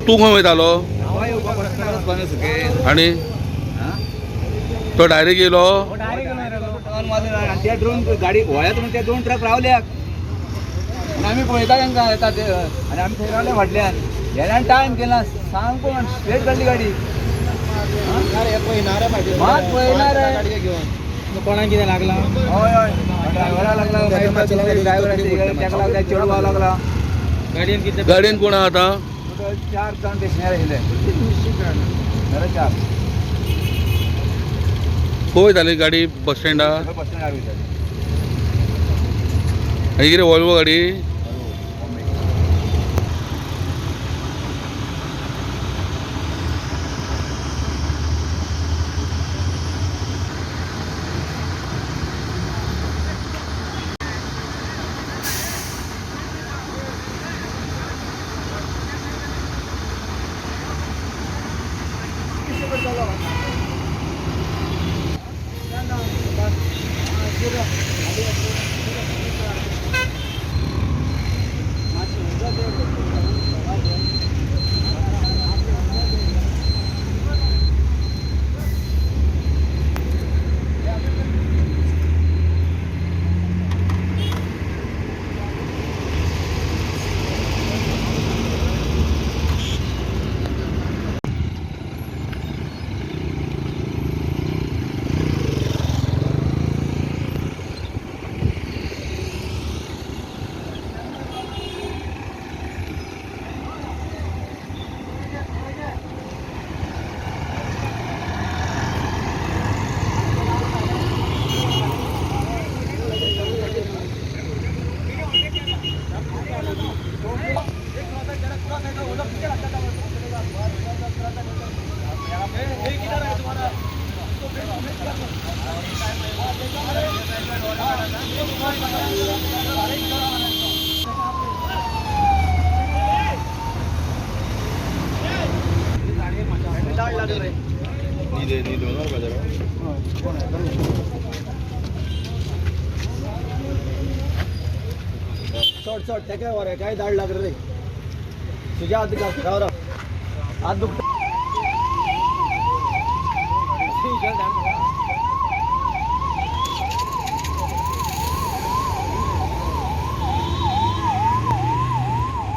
तूं खंय वयतालो आनी तो डायरेक्ट येयलो. आणि त्या ड्रोन गाडी व्हळ्यात म्हणून ते दोन ट्रक रावल्याक आनी आमी पळयता तांकां येता ते आनी आमी थंय रावले फाटल्यान हेल्यान टायम केला सामको स्ट्रेट काडली गाडी. मात पळयना रे. कोणाक कितें लागलां? हय हय, ड्रायव्हरा लागला, ड्रायव्हर ताका लागला, चेडवा लागला. गाडयेन कितले? गाडयेन कोण आहा आतां? टोटल 4 जाण पेशंट आशिल्ले. 4. खंय वयताली गाडी? बस स्टँडार? बस स्टँडार वयताली. आनी कितें वॉल्वो गाडी? चड चड तेका वर काय दाड लागले रे तुझ्या हात राव राव हात दुखता.